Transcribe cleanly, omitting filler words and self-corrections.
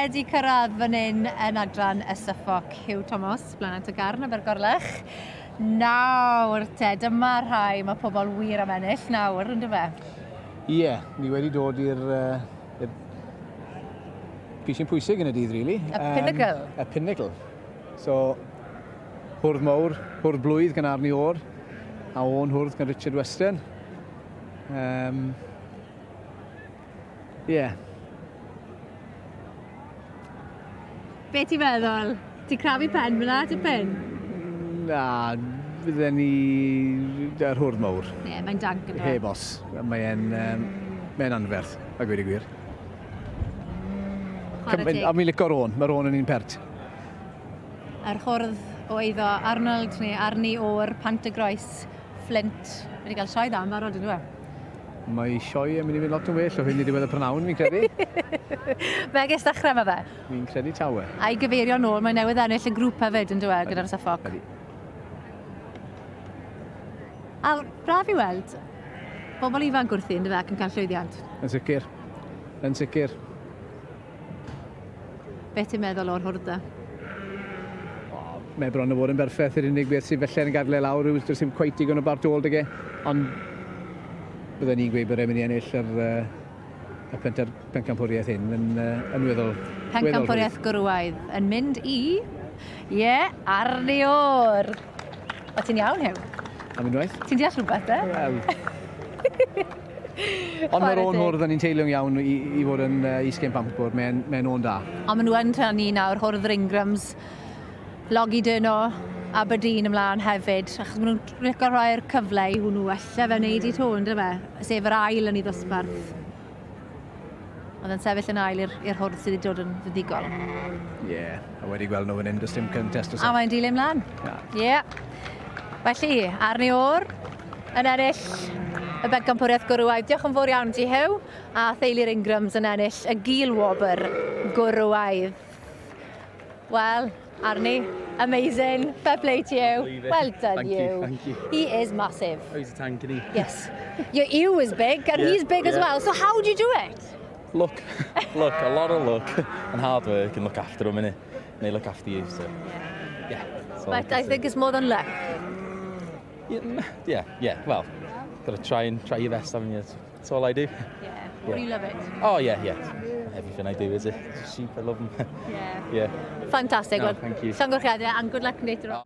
wedi cyrraedd fan hyn yn adran y Suffolk. Hugh Thomas, Blaenau Garn, Abergorlech. Nawr te, dyma rhai mae pobl wir am ennill nawr, ynddo fe? Ie, yeah, ni wedi dod i'r uh, pwysyn pwysig yn y dydd, really. Y pinnacle. Y pinnacle. So, hwrdd mawr, hwrdd blwydd gan Arnie Orr, a o'n hwrdd gan Richard Weston. Um, Ie. Be ti'n meddwl? Ti'n crafu pen fyna, tipyn? Na, fydden ni yr hwrdd mawr. Ie, yeah, mae'n dank yn Heb os. Mae'n um, mae anferth, a gweud y gwir. A mi'n licio'r ôn, mae'r ôn yn un pert. Yr hwrdd o eiddo Arnold neu Arni o'r Pant y Groes, Flint. Wedi cael sioe dda yn barod, yndyw e? Mae sioe yn mynd i fynd lot yn well o hyn i ddiwedd y prynhawn, fi'n credu. Megis dechrau mae fe. Fi'n credu tawe. A'i gyfeirio nôl, mae newydd ennill y grŵp hefyd yn dweud gyda'r Suffolk. Ydy. A braf i weld bobl ifanc wrthi, ynddo fe, ac yn cael llwyddiant. Yn sicr. Yn sicr. Beth ti'n meddwl o'r hwrdd da? Mae bron o fod yn berffaith. Yr unig beth sydd felly yn gadw e lawr yw does dim cweit digon o bart ôl 'da ge. Ond bydden ni'n gweud bod e'n mynd i ennill yr, uh, y penter, pencampwriaeth hyn yn, uh, yn weddol. Pencampwriaeth gwrywaidd yn mynd i... Ie, yeah, Arni O'r. O, ti'n iawn, Huw? Am unwaith. Ti'n deall rhywbeth, e? Wel. Ond mae'r o'n hwrdd yn un teilwng iawn i, i fod yn uh, isgen pampwr, mae'n mae o'n da. Ond maen nhw yn tynnu nawr, hwrdd yr Ingrams, Logi Dyno, Aberdeen ymlaen hefyd, achos maen nhw'n licio rhoi'r cyfle i hwnnw ella fe wneud i to, ynddo fe? Sef yr ail yn ei ddosbarth. Oedd yn sefyll yn ail i'r hwrdd sydd wedi dod yn fuddugol. Ie, yeah, a wedi gweld nhw fan hyn, does dim contest A mae'n dilyn mlaen. Ie. Yeah. Felly, Arni O'r yn ennill y bencampwriaeth gwrywaidd. Diolch yn fawr iawn ti, Huw, a theulu'r Ingrams yn ennill y gil wobr gwrywaidd. Wel, Arnie, amazing. Fair play to you. Well done, thank you. you. Thank you. He is massive. Oh, he's a tank, isn't he? Yes. Your ewe is big and yeah, he's big yeah. as well. So how do you do it? Luck. Luck, a lot of luck and hard work and look after them, innit? And they look after you, so yeah. But I think it's more than luck. Yeah, yeah, yeah. Well, got to try and try your best, haven't you? That's all I do. Yeah. yeah. You love it? Oh, yeah, yeah. Everything I do is it. Sheep, I love them. Yeah. yeah. Fantastic. No, well, thank you. Llongyfarchiadau and good luck later on.